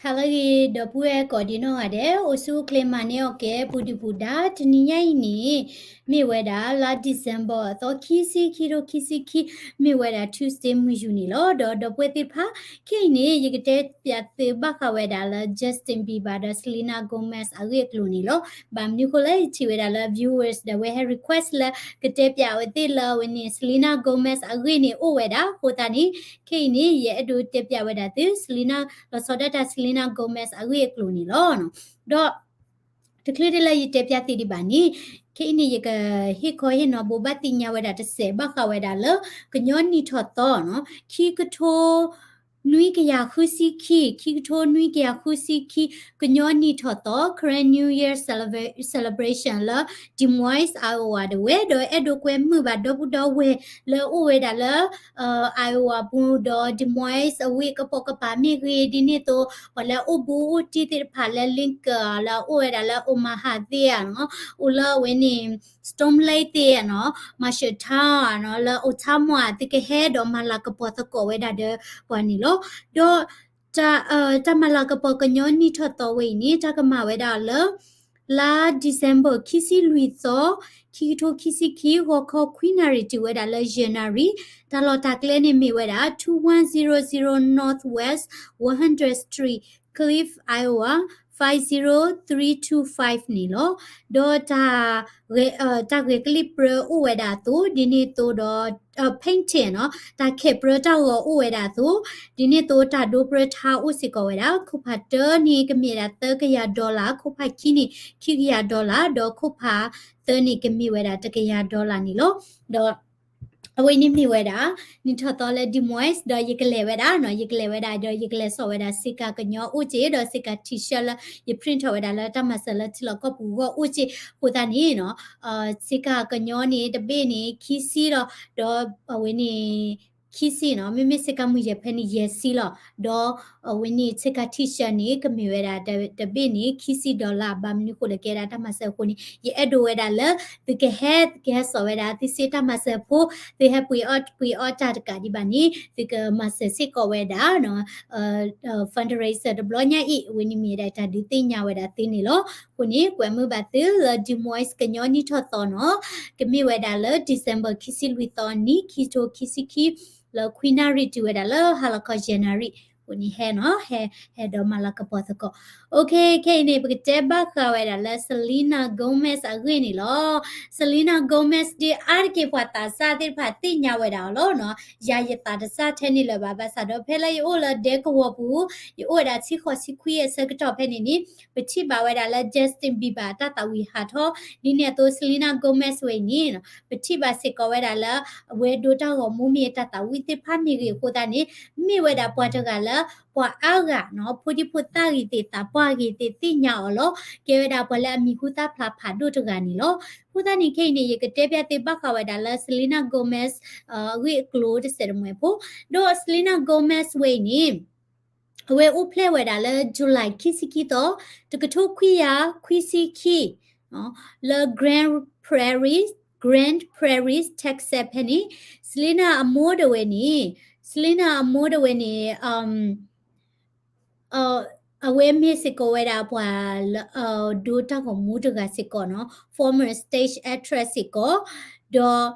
ဟါလၢအဂ့ၤ ဒီပုၢ်ဝဲၢ်ကိးဒံနီၢ်ဂၤဒဲး, အိၣ်ဆူၣ်အိၣ်ချ့မၤန့ၢ်အီၣ်ကဲ ပူၤဒုၣ်ပူၤဒါ, တနံၤညါအံၤန့ၣ် မ့ၢ်ဝဲဒၣ်လါ December အသီခံဆံခံထိခံဆံခံ, မ့ၢ်ဝဲဒၣ် Tuesday မုၢ်ယူၤန့ၣ်လီၤ. ဒီးဒီပုၢ်ဝဲၢ်သ့ၣ်တဖၣ်, ခဲအံၤန့ၣ် ယကတဲပၠးသုဘၣ်ဃးဝဲဒၣ်လၢ Justin Bieber ဒီး Selena Gomez အဂ့ၢ်အကျိၤန့ၣ်လီၤ. ဘၣ်မနုၤအဃိလဲၣ် ယထံၣ်ဝဲဒၣ်လၢ viewers ဒီးအဝဲဟဲ request လၢကတဲပၠးအဝဲသ့ၣ်လၢအဝဲန့ၣ် Selena Gomez အဂ့ၢ်န့ၣ်အိၣ်ဝဲဒၣ်အဃိသတးန့ၣ်, ခဲအံၤန့ၣ် ယအဲၣ်ဒိးတဲပၠးဝဲဒၣ်သု Selena လီၤဆီဒၣ်တၢ် Selena Gomez အဂ့ၢ်အကျိၤန့ၣ်လီၤ. ဒီး တချုးဒံးလၢယတဲပၠးသုဒံးဘၣ်န့ၣ်, ခဲအံၤန့ၣ် ယကဟ့ၣ်ခီဟ့ၣ်နီၤဘိးဘၣ်သ့ၣ်ညါဝဲဒၣ်တစဲးဘၣ်ဃးဝဲဒၣ်လၢ ကညီနံၣ်ထီၣ်သီနီၤ, ခံကထိ နွံကယၤဃုဆံခံ, ခံကထိနွံကယၤဃုဆံခံ ကညီနံၣ်ထီၣ်သီ Karen New Year Celebra-, Celebration လၢ Des Moines Iowa ဒၣ်ဝဲ, ဒီးအဲၣ်ဒိးကွဲမုာ်ဘၣ်ဒီပုၢ်ဒီဝဲၢ်လၢအိၣ်ဝဲဒၣ်လၢ Iowa ပူၤဒီး Des Moines အဝ့ၢ်ကပိာ်ကပၤမ့ၢ်ဂ့ၤ, ဒ်န့ၣ်အသိး ပှၤလၢအအိၣ်ဘူးအိၣ်တံၢ်သ့ၣ်တဖၣ်လၢ Lincoln လၢအအိၣ်ဝဲဒၣ်လၢ Omaha သ့ၣ်ဧါနီၤ, အိၣ်လၢအဝဲန့ၣ် Storm Lake သ့ၣ်ဧါနီၤ, Marshalltown နီၤ, လၢ Ottawa သုကဟဲဒီးမၤလၤကပီၤသကိးဝဲဒၣ်ဒီးပှၤန့ၣ်လီၤ. ဒီး တၢ်မၤလၤကပီၤကညီနံၣ်ထီၣ်သီဝဲအံၤန့ၣ် တၢ်ကမၤဝဲဒၣ်လၢ လါ December ခံဆံလွံၢ်သီ, ခံကထိခံဆံခံ, ဂီၤခီခွံနၣ်ရံၣ်တုၤဝဲဒၣ်လၢယဲၢ်နၣ်ရံၣ်, တၢ်လီၢ်တၢ်ကျဲန့ၣ်မ့ၢ်ဝဲဒၣ် two one zero zero Northwest one hundredth Street, Cliff, Iowa five zero three two five န့ၣ်လီၤ. ဒီးတၢ် တၢ်ဂဲၤကလံၣ်ပြၢအိၣ်ဝဲဒၣ်အသိး, ဒ်န့ၣ်အသိးဒီး painting နီၤ, တၢ်ခဲးပြၢတၢ်ဂီၤအိၣ်ဝဲဒၣ်အသိး, ဒ်န့ၣ်အသိးတၢ်ဒိပြၢထါအိၣ်စ့ၢ်ကီးဝဲဒၣ်, ခိၣ်ဖးတၢန့ၣ် ကမ့ၢ်ဒၣ်သၢကယၤ dollar, ခိၣ်ဖးခံန့ၣ် ခံကယၤ dollar, ဒီးခိၣ်ဖးသၢန့ၣ် ကမ့ၢ်ဝဲဒၣ်တကယၤ dollar န့ၣ်လီၤ. ဒီး အဝဲန့ၣ်မ့ၢ်ဝဲဒၣ် နံၣ်ထီၣ်သီလၢ Des Moines ဒီးယကလဲၤဝဲဒၣ်နီၤ, ယကလဲၤဝဲဒၣ်ဒီးယကလဲၤစိာ်ဝဲဒၣ် စ့ကၤကညီအိၣ်က့ၤ ဒီးစ့ကၤ T-shirt လၢယ print ထီၣ်ဝဲဒၣ်လၢတၢ်မၤစၢၤလၢထံလီၢ်ကီၢ်ပူၤအဂီၢ်အိၣ်က့ၤ, အဃိသတးန့ၣ်နီၤ စ့ကၤကညီန့ၣ် တဘ့ၣ်န့ၣ် ခံဆံလီၤ, ဒီးအဝဲန့ၣ် ခံဆံနီၤ, မ့မ့ၢ်စ့ကၤမုၢ်ယဲၢ်ဖဲန့ၣ် ယဲၢ်ဆံလီၤ, ဒီးအဝဲန့ၣ် စ့ကၤ T-shirt န့ၣ် ကမ့ၢ်ဝဲဒၣ်တဘ့ၣ်န့ၣ် ခံဆံ dollar, ဘၣ်မနုၤအဃိလဲၣ် ကဲဒၣ်တၢ်မၤစၢၤအဃိန့ၣ် ယအဲၣ်ဒိးဝဲဒၣ်လၢ သုကဟဲ သုကဟဲစိာ်ဝဲဒၣ် သုစ့တၢ်မၤစၢၤဖိ, သုဟဲပှ့ၤအီၣ်ပှ့ၤအီတၢ်တကးဒံးဘၣ်န့ၣ် သုကမၤစၢၤစ့ၢ်ကီးဝဲဒၣ် fundraiser တဘျီညါအံၤ, အဝဲန့ၣ်မ့ၢ်ဒၣ်တၢ်ဒုးသ့ၣ်ညါဝဲဒၣ်သုန့ၣ်လီၤ. အဃိန့ၣ် ကွဲမုာ်ဘၣ်သုလၢ Des Moines ကညီနံၣ်ထီၣ်သီနီၤ, ကမ့ၢ်ဝဲဒၣ်လၢ December ခံဆံလွံၢ်သီနံၤ ခံထိခံဆံခံ လၢခွံနၣ်ရံၣ်တုၤဝဲဒၣ်လၢဟါလီၤခီယဲၢ်နၣ်ရံၣ်, အဃိန့ၣ်ဟဲနီၤ, ဟဲ ဟဲဒီးမၤလၤကပီၤသကိး. Okay, ခဲအံၤန့ၣ် ပကတဲဘၣ်ဃးဝဲဒၣ်လၢ Selena Gomez အဂ့ၢ်န့ၣ်လီၤ. Selena Gomez ဒ်အါတက့ၢ်ပှၤသးစၢ်သ့ၣ်တဖၣ်သ့ၣ်ညါဝဲဒၣ်အီၤလီၤနီၤ, ယၤယသးတစၢ်ထဲန့ၣ်လၢၤဘၣ်, ဘၣ်ဆၣ်ဒီးဖဲလၢယအိၣ်လၢဒဲကဝီၤပူၤ, ယအိၣ်ဝဲဒၣ်ဆံဃိးဆံခွံအဆၢကတီၢ်ဖဲန့ၣ်န့ၣ် ပထံၣ်ဘၣ်ဝဲဒၣ်လၢ Justin Bieber အတၢ်သးဝံၣ်ဟးထီၣ်, ဒ်န့ၣ်အသိး Selena Gomez ဝဲအံၤန့ၣ် ပထံၣ်ဘၣ်စ့ၢ်ကီးဝဲဒၣ်လၢ အဝဲဒိတၢ်ဂီၤမူမ့ၢ်တၢ်သးဝံၣ်သ့ၣ်တဖၣ်မ့ၢ်ဂ့ၤအဃိသတးန့ၣ် မ့ၢ်ဝဲဒၣ်ပှၤတဂၤလၢ ပှၤအါဂၤနီၤ, ဖိဒံဖိသၣ်ဂ့ၤသ့ၣ် သးပှၢ်ဂ့ၤသ့ၣ် သ့ၣ်ညါအီၤလီၤ. ကဲဝဲဒၣ်ပှၤလၢအမံၤဟူသၣ်ဖျါဖးဒိၣ်တဂၤန့ၣ်လီၤ. အဃိသတးန့ၣ် ခဲအံၤန့ၣ် ယကတဲပၠးသုဘၣ်ဃးဝဲဒၣ်လၢ Selena Gomez အဂ့ၢ်အကျိၤတစဲးတမှဲၤဖိ, ဒီး Selena Gomez ဝဲအံၤန့ၣ် အဝဲအိၣ်ဖျဲၣ်ဝဲဒၣ်လၢ July ခံဆံခံသီ, တကထိခွံကယၤခွံဆံခံ, လၢ Grand Prairie, Grand Prairie, Texas ဖဲန့ၣ်, Selena အမိၢ်ဒၣ်ဝဲန့ၣ်, Selena အမိၢ်ဒၣ်ဝဲန့ၣ် အဝဲမ့ၢ်စ့ၢ်ကီးဝဲဒၣ်ပှၤလၢ ဒိတၢ်ဂီၤမူတဂၤစ့ၢ်ကီးနီၤ, former stage actress စ့ၢ်ကီး, ဒီး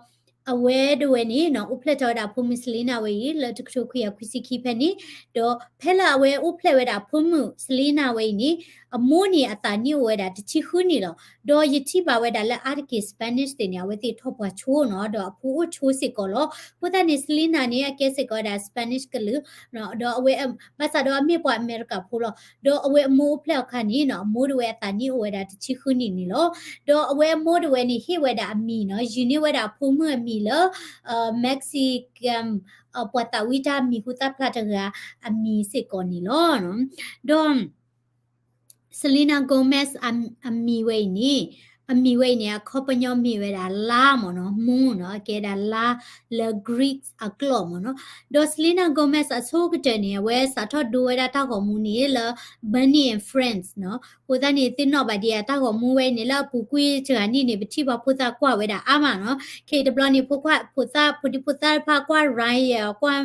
အဝဲဒၣ်ဝဲန့ၣ်နီၤ အိၣ်ဖျဲၣ်ထီၣ်ဝဲဒၣ်အဖိမုၣ် Selena ဝဲအံၤ လၢတကထိခွံကယၤခွံဆံခံဖဲန့ၣ်, ဒီးဖဲလၢအဝဲအိၣ်ဖျဲၣ်ဝဲဒၣ်အဖိမုၣ် Selena ဝဲအံၤန့ၣ်, အမိၢ်န့ၣ်အသးနံၣ်အိၣ်ဝဲဒၣ်တဆံဃုနံၣ်လီၤ. ဒီးယထံၣ်ဘၣ်ဝဲဒၣ်လၢအါတက့ၢ် Spanish သ့ၣ်န့ၣ် အဝဲသ့ၣ်ထီၣ်ပှၤဆိနီၤ, ဒီးအဖိအိၣ်ဆိစ့ၢ်ကီးလီၤ. အဃိသတးန့ၣ် Selena န့ၣ် အကဲစ့ၢ်ကီးဝဲဒၣ် Spanish ကလုာ်, ဒီးအဝဲ ဘၣ်ဆၣ်ဒီးအမ့ၢ်ပှၤအမဲရကၤဖိလီၤ. ဒီးအဝဲအမိၢ်အိၣ်ဖျဲၣ်အခါန့ၣ်နီၤ, အမိၢ်ဒၣ်ဝဲအသးနံၣ်အိၣ်ဝဲဒၣ်တဆံဃုနံၣ်န့ၣ်လီၤ. ဒီးအဝဲအမိၢ်ဒၣ်ဝဲန့ၣ် ဟ့ၣ်ဝဲဒၣ်အမံၤနီၤ, ယုၢ်န့ၢ်ဝဲဒၣ်အဖိမုၣ်အမံၤလၢ Mexican ပှၤသးဝံၣ်တၢ်မံၤဟူသၣ်ဖျါတဂၤအမံၤစ့ၢ်ကီးန့ၣ်လီၤ. ဒီး Selena Gomez အမံၤဝဲအံၤန့ၣ် အမံၤဝဲအံၤန့ၣ် အခီပညီမ့ၢ်ဝဲဒၣ်လါမ့ၢ်နီၤ, moon နီၤ, အကဲဒၣ်လါလၢ Greek အကျိာ်မ့ၢ်နီၤ. ဒီး Selena Gomez အဆိကတၢၢ်န့ၣ် အဝဲစးထီၣ်ဒိဝဲဒၣ်တၢ်ဂီၤမူန့ၣ်လၢ Bernie and Friends နီၤ. အဃိသတးန့ၣ် သ့ၣ်နီၣ်ဘၣ်ဒံးအတၢ်ဂီၤမူဝဲအံၤန့ၣ် လၢအပူၤကွံာ်တဂၤနံၣ်န့ၣ် ပထံၣ်ဘၣ်ဖိသၣ်ကွၢ်ဝဲဒၣ်အါမးနီၤ. ခဲအံၤတဘျီန့ၣ် ဖိခွါ ဖိသၣ် ဖိဒံဖိသၣ်တဖၣ်ကွၢ် Ryan ကွၢ်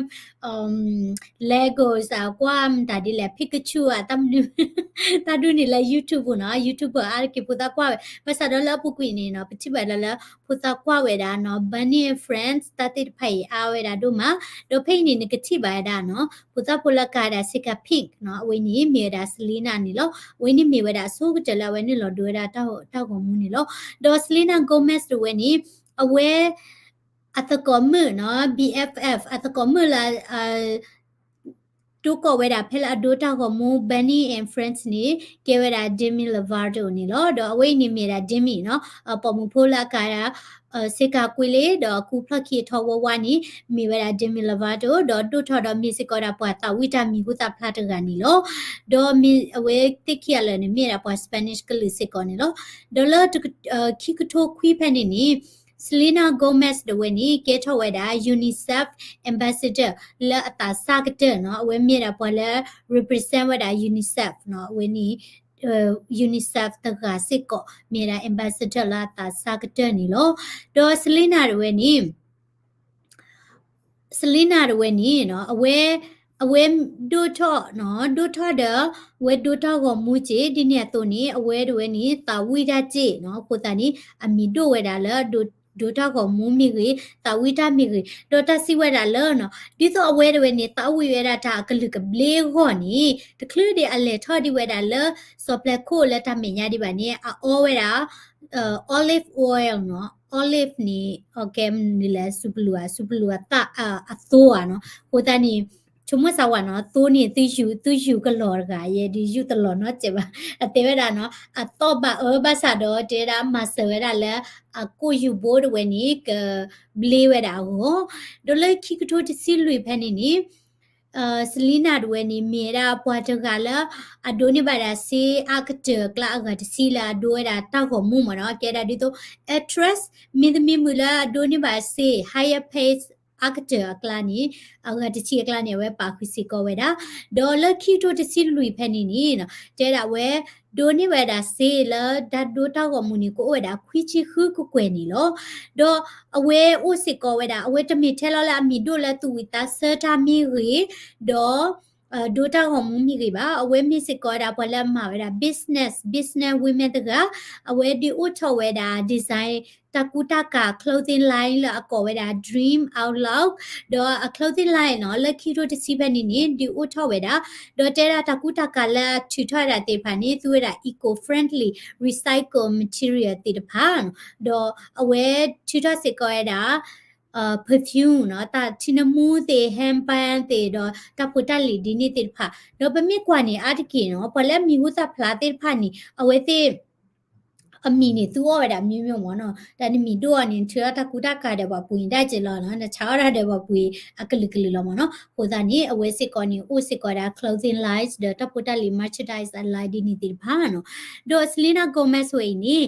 Legos ကွၢ်မတၤဒ်လဲၣ် Pikachu တၢ်မနုၤ တၢ်ဒ်န့ၣ်လၢ YouTube နီၤ, YouTuber အါတက့ၢ်ဖိသၣ်ကွၢ်ဝဲ, ဘၣ်ဆၣ်ဒီးလၢအပူၤကွံာ်န့ၣ်နီၤ ပထံၣ်ဘၣ်ဒၣ်လၢ ဖိသၣ်ကွၢ်ဝဲဒၣ်နီၤ Bernie and Friends တၢ်သ့ၣ်တဖၣ်အံၤအါဝဲဒၣ်ဒိၣ်မး, ဒီးဖဲအံၤန့ၣ် နကထံၣ်ဘၣ်ဝဲဒၣ်နီၤ ဖိသၣ်ဖိလၢကၤဒၣ် Sega Pink နီၤ, အဝဲန့ၣ်မ့ၢ်ဝဲဒၣ် Selena န့ၣ်လီၤ. အဝဲန့ၣ်မ့ၢ်ဝဲဒၣ်အဆိကတၢၢ်လၢအဝဲနုာ်လီၤဒိဝဲဒၣ်တၢ်ဂီၤမူန့ၣ်လီၤ. ဒီး Selena Gomez တဝဲန့ၣ် အဝဲ အသကိးမုၣ်နီၤ BFF အသကိးမုၣ်လၢ တိကိးဝဲဒၣ်ဖဲလၢအဒိတၢ်ဂီၤမူ Bernie and Friends န့ၣ် ကဲဝဲဒၣ် Demi Lovato န့ၣ်လီၤ. ဒီးအဝဲအံၤန့ၣ်မ့ၢ်ဝဲဒၣ် Demi နီၤ, ပိာ်မုၣ်ဖိလၢအကၤဒၣ် Sega ကွ့လ့ ဒီးကူဖျီၣ်ခံအထီဝါဝါန့ၣ် မ့ၢ်ဝဲဒၣ် Demi Lovato ဒီးဒိၣ်ထီၣ်ဒီးမ့ၢ်စ့ၢ်ကီးဝဲဒၣ်ပှၤသးဝံၣ်တၢ်မံၤဟူသၣ်ဖျါတဂၤန့ၣ်လီၤ. ဒီးမ့ၢ်အဝဲသ့ၣ်ခံဂၤလၢာ်န့ၣ် မ့ၢ်ဝဲဒၣ်ပှၤ Spanish ကလုာ်စ့ၢ်ကီးန့ၣ်လီၤ. ဒီးလၢ ခံကထိခွံဖဲန့ၣ်န့ၣ် Selena Gomez တဝဲန့ၣ် ကဲထီၣ်ဝဲဒၣ် UNICEF ambassador လၢအသးစၢ်ကတၢၢ်နီၤ, အဝဲမ့ၢ်ဒၣ်ပှၤလၢ represent ဝဲဒၣ် UNICEF နီၤ, အဝဲန့ၣ် UNICEF တဂၤစ့ၢ်ကီး မ့ၢ်ဒၣ် ambassador လၢအသးစၢ်ကတၢၢ်န့ၣ်လီၤ. ဒီး Selena တဝဲန့ၣ် Selena တဝဲန့ၣ်နီၤ, အဝဲ အဝဲဒိၣ်ထီၣ်နီၤ, ဒိၣ်ထီၣ်ဒီး အဝဲဒိတၢ်ဂီၤမူက့ၢ်, ဒ်န့ၣ်အသိးန့ၣ် အဝဲတဝဲန့ၣ် သးဝံၣ်တၢ်က့ၢ်နီၤ, အဃိသတးန့ၣ် အမံၤဒိၣ်ဝဲဒၣ်လၢ ဒိတၢ်ဂီၤမူမ့ၢ်ဂ့ၤ, သးဝံၣ်တၢ်မ့ၢ်ဂ့ၤ, ဒီးတၢ်စံးဝဲဒၣ်လၢနီၤ, ဒ်သိးအဝဲတဝဲန့ၣ် သးဝံၣ်ဝဲဒၣ်တၢ်အကလုာ်ကဘျ့အဂီၢ်န့ၣ် တချုးဒံးအလဲၤထီၣ်ဒံးဝဲဒၣ်လၢ စီၤပျဲခိၣ်လၢတၢ်မဲာ်ညါဒံးဘၣ်န့ၣ် အအီဝဲဒၣ် olive oil နီၤ, olive န့ၣ် အကဲမနုၤလဲၣ် စူပလူၤဧါ, စူပလူၤအသၣ် အသိဧါနီၤ, အဃိသတးန့ၣ် ဆိကမိၣ်စၢ်ဝဲနီၤ, သိန့ၣ် သုယူၤ သုယူၤကလီၤတဂၤ ယဲဒုးယူၤတလီၤနီတစဲးဘၣ်, အတဲဝဲဒၣ်နီၤ, အသီၣ်ဘၣ်အၢဘၣ်ဆၣ်ဒီး တဲဝဲဒၣ်မၤစၢၤဝဲဒၣ်လၢ အကိာ်ယူၤဘိတဝဲန့ၣ် ကဘျ့ဝဲဒၣ်အဂီၢ်, ဒီးလၢခံကထိတဆံလွံၢ်ဖဲန့ၣ်န့ၣ် Selena တဝဲန့ၣ် မ့ၢ်ဝဲဒၣ်ပှၤတဂၤလၢ အဒိးန့ၢ်ဘၣ်ဒၣ်စ့အါကတၢၢ်အကျါအဂၤတဆံ လၢအဒိဝဲဒၣ်တၢ်ဂီၤမူမ့ၢ်နီၤ, ကဲဒၣ်ဒ်သိး actress မင်းသမီးမုၣ်လၢအဒိးန့ၢ်ဘၣ်စ့ higher pay အါကတၢၢ်အကျါန့ၣ် အဂၤတဆံအကျါန့ၣ် အဝဲပာ်ဃုာ်စ့ၢ်ကီးဝဲဒၣ်, ဒီးလၢခံကထိတဆံလွံၢ်ဖဲန့ၣ်န့ၣ် တဲဒၣ်ဝဲ ဒိးန့ၢ်ဝဲဒၣ်စ့လၢတၢ်ဒိတၢ်ဂီၤမူန့ၣ် ကအိၣ်ဝဲဒၣ်ခွံဆံဃုကကွဲၢ်န့ၣ်လီၤ. ဒီးအဝဲအိၣ်စ့ၢ်ကီးဝဲဒၣ် အဝဲတမ့ၢ်ထဲလီၤလၢအမံၤဒိၣ်လၢသူၣ်ဝံၤသးဆၢတၢ်မ့ၢ်ဂ့ၤ, ဒီး ဒိတၢ်ဂီၤမူမ့ၢ်ဂ့ၤဘၣ်, အဝဲမ့ၢ်စ့ၢ်ကီးဝဲဒၣ်ပှၤလၢအမၤဝဲဒၣ် business, business woman တဂၤ, အဝဲဒုးအိၣ်ထီၣ်ဝဲဒၣ် design တၢ်ကူတၢ်ကၤ clothing line လၢအကိးဝဲဒၣ် Dream Outlook, ဒီးအ clothing line နီၤ လၢခံကထိတဆံဖဲန့ၣ်န့ၣ် ဒုးအိၣ်ထီၣ်ဝဲဒၣ်, ဒီးတဲဒၣ်တၢ်ကူတၢ်ကၤလၢအထုးထီၣ်ဝဲဒၣ်သ့ၣ်တဖၣ်န့ၣ် သူဝဲဒၣ် eco-friendly recycle material သ့ၣ်တဖၣ်, ဒီးအဝဲထုးထီၣ်စ့ၢ်ကီးဝဲဒၣ် perfume နီၤ, တၢ်ထံနမူသ့ၣ် handbag သ့ၣ် ဒီးတၢ်ဖိတၢ်လံၤဒ်န့ၣ်သ့ၣ်တဖၣ်, ဒီးပမ့ၢ်ကွၢ်န့ၣ် အါတက့ၢ်နီၤ ပှၤလၢအမံၤဟူသၣ်ဖျါသ့ၣ်တဖၣ်န့ၣ် အဝဲသ့ၣ် အမံၤန့ၣ် သူအီၣ်ဝဲဒၣ်မ့ၢ်မ့ၢ်မ့ၢ်နီၤ, တၢ်နမံၤဒိၣ်အီၤန့ၣ် နထုးထီၣ်တၢ်ကူတၢ်ကၤဒီးပှၤပှ့ၤဒၣ်က့ၤလီၤနီၤ, နဆါအီၣ်တၢ်ဒီးပှၤပှ့ၤအကလုာ်ကလုာ်လီၤမ့ၢ်နီၤ, အဃိသတးန့ၣ် အဝဲစ့ၢ်ကီးန့ၣ် အိၣ်စ့ၢ်ကီးဝဲဒၣ် clothing lines ဒီးတၢ်ဖိတၢ်လံၤ merchandise အ line ဒ်န့ၣ်သ့ၣ်တဖၣ်နီၤ, ဒီး Selena Gomez ဝဲအံၤန့ၣ်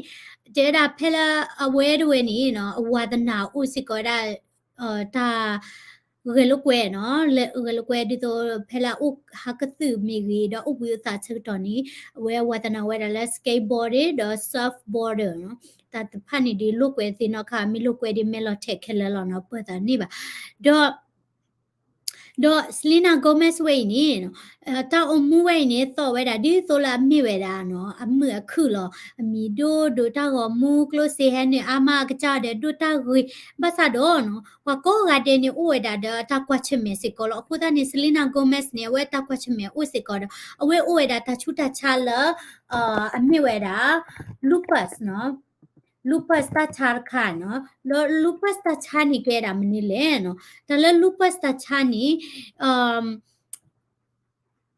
တဲဝဲဒၣ်ဖဲလၢအဝဲတဝဲန့ၣ်နီၤ အဝၤသနာ်အိၣ်စ့ၢ်ကီးဝဲဒၣ် တၢ် ဂဲၤလိာ်ကွဲနီၤ, ဂဲၤလိာ်ကွဲဒ်သိး ဖဲလၢအအိၣ်ဟးကသုၣ်မ့ၢ်ဂ့ၤ ဒီးအိၣ်ဘှံးအိၣ်သးဆၢကတီၢ်န့ၣ် အဝဲဝၤသနာ်ဝဲဒၣ်လၢ skateboarding ဒီး surfboarding နီၤ, တၢ်တဖၣ်န့ၣ်ဒ်လိာ်ကွဲသ့ၣ်နီၤခါ မ့ၢ်လိာ်ကွဲဒ်မဲလီၤထဲးခဲလၢာ်လီၤနီၤ ပၢၢ်သးန့ၢ်ဘၣ်, ဒီး ဒီး Selena Gomez ဝဲအံၤန့ၣ် တၢ်အိၣ်မူဝဲအံၤန့ၣ် သီၣ်ဝဲဒၣ်ဒ်သိးလၢအမ့ၢ်ဝဲဒၣ်နီၤ အမုာ်အခုၣ်လီၤ, အမံၤဒိၣ်ဒိးတၢ်ဂီၤမူ ကျိၣ်စ့ဟဲနုာ်အါမး အကစၢ်ဒီးဒိၣ်တၢ်ဂ့ၤ, ဘၣ်ဆၣ်ဒီးနီၤ ပှၤကိးဂၤဒဲးန့ၣ် အိၣ်ဝဲဒၣ်ဒီးတၢ်ကွၢ်ဆၢၣ်မဲာ်စ့ၢ်ကီးလီၤ. အဃိသတးန့ၣ် Selena Gomez န့ၣ် အဝဲတၢ်ကွၢ်ဆၢၣ်မဲာ်အိၣ်စ့ၢ်ကီးဒီး အဝဲအိၣ်ဝဲဒၣ်တၢ်ဆူးတၢ်ဆါလၢ အမ့ၢ်ဝဲဒၣ် lupus နီၤ lupus တၢ်ဆါတခါနီၤ, ဒီး lupus တၢ်ဆါန့ၣ်ကဲဒၣ်မနုၤလဲၣ်နီၤ, တၢ်လၢ lupus တၢ်ဆါန့ၣ်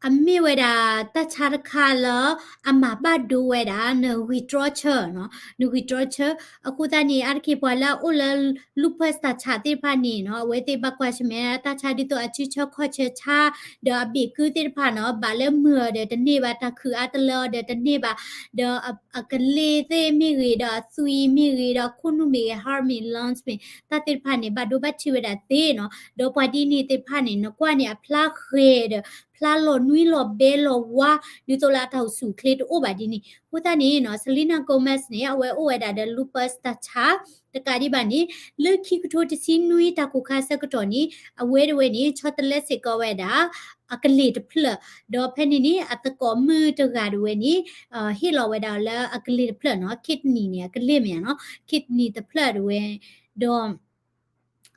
အ အမ့ၢ်ဝဲဒၣ်တၢ်ဆါတခါလၢ အမၤဘၣ်ဒိဝဲဒၣ် နဂံၢ်တြီဆၢနီၤ, နဂံၢ်တြီဆၢ. အဃိသတးန့ၣ် အါတက့ၢ်ပှၤလၢအအိၣ်လၢ lupus တၢ်ဆါသ့ၣ်တဖၣ်န့ၣ်နီၤ အဝဲသ့ၣ်ဘၣ်ကွၢ်ဆၢၣ်မဲာ်တၢ်ဆါဒ်သိးအစုဆၢခီၣ်ဆၢဆါ, ဒီးအဘ့ၣ်ကုသ့ၣ်တဖၣ်နီၤ ဘၣ်လၢမုာ်အီၤဒီးတန့ၢ်ဘၣ်, တၢ်ခုးအါတလၢအီၤဒီးတန့ၢ်ဘၣ်, ဒီးအကလ့ၢ်သ့ၣ်မ့ၢ်ဂ့ၤ, ဒီးအသွံၣ်မ့ၢ်ဂ့ၤ, ဒီးအခိၣ်နူာ်မ့ၢ်ဂ့ၤ, heart မ့ၢ် lungs မ့ၢ် တၢ်သ့ၣ်တဖၣ်န့ၣ် ဘၣ်ဒိဘၣ်ထံးဝဲဒၣ်သ့နီၤ. ဒီးပှၤဒ်န့ၣ်သ့ၣ်တဖၣ်န့ၣ် နကွၢ်န့ၣ် အဖျါဃဲၤဒီး ဖျါလီၤနွံလီၤဘဲလီၤဝါ, ဒ်သိးလၢအတၢ်အိၣ်ဆူၣ်အိၣ်ချ့တအိၣ်ဘၣ်ဒ်န့ၣ်. အဃိသတးန့ၣ်နီၤ Selena Gomez န့ၣ် အဝဲအိၣ်ဝဲဒၣ်ဒီး lupus တၢ်ဆါ တကးဒံးဘၣ်န့ၣ် လၢခံကထိတဆံနွံတၢ်ကိၢ်ခါဆၢကတီၢ်န့ၣ် အဝဲတဝဲန့ၣ် ဆီတလဲစ့ၢ်ကီးဝဲဒၣ် အကလ့ၢ်တဖျၢၣ်, ဒီးဖဲန့ၣ်န့ၣ် အသကိးမုၣ်တဂၤတဝဲန့ၣ် ဟ့ၣ်လီၤဝဲဒၣ်လၢအကလ့ၢ်တဖျၢၣ်နီၤ, kidney န့ၣ် အကလ့ၢ်မ့ၢ်ဧါနီၤ, kidney တဖျၢၣ်တဝဲ, ဒီး